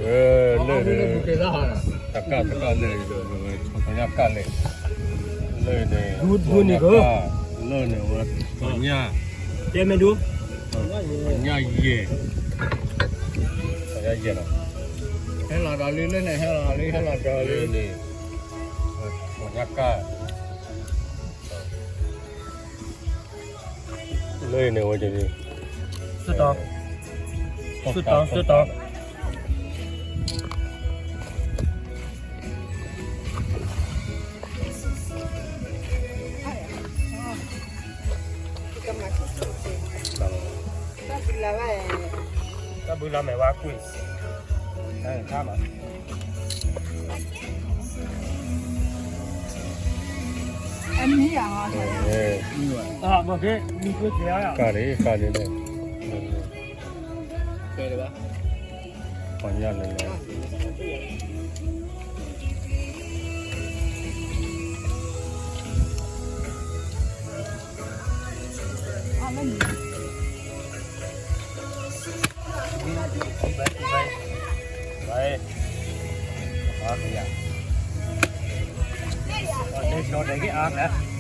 လၢန့ၣ် တကၣ်တကၣ်လၢ ပှၤညၣ်ကၣ်လဲၣ်, လၢန့ၣ် ဒူဒူန့ၣ်က လၢန့ၣ်ဝဲ ပှၤညၣ် တဲမ့ၢ်ဒူ ပှၤညၣ်ယဲၢ်, ပှၤညၣ်ယဲၢ်လီၤ, ဟဲလီၤဒီးလံလၢန့ၣ် ဟဲလီၤလံ ဟဲလီၤဒီးလံန့ၣ် ပှၤညၣ်ကၣ် လၢန့ၣ်ဝဲ စတီ စတီ စတီ တၢ်ဘုလါမဲာ်ဝါကွံာ်, တၢ်မၤ အမံၤယၤဟီ, ကၣ်လံ ကၣ်လံန့ၣ်, ပှၤညၣ်လဲၣ်လဲၣ် Đây, cho đấy cái ác đấy.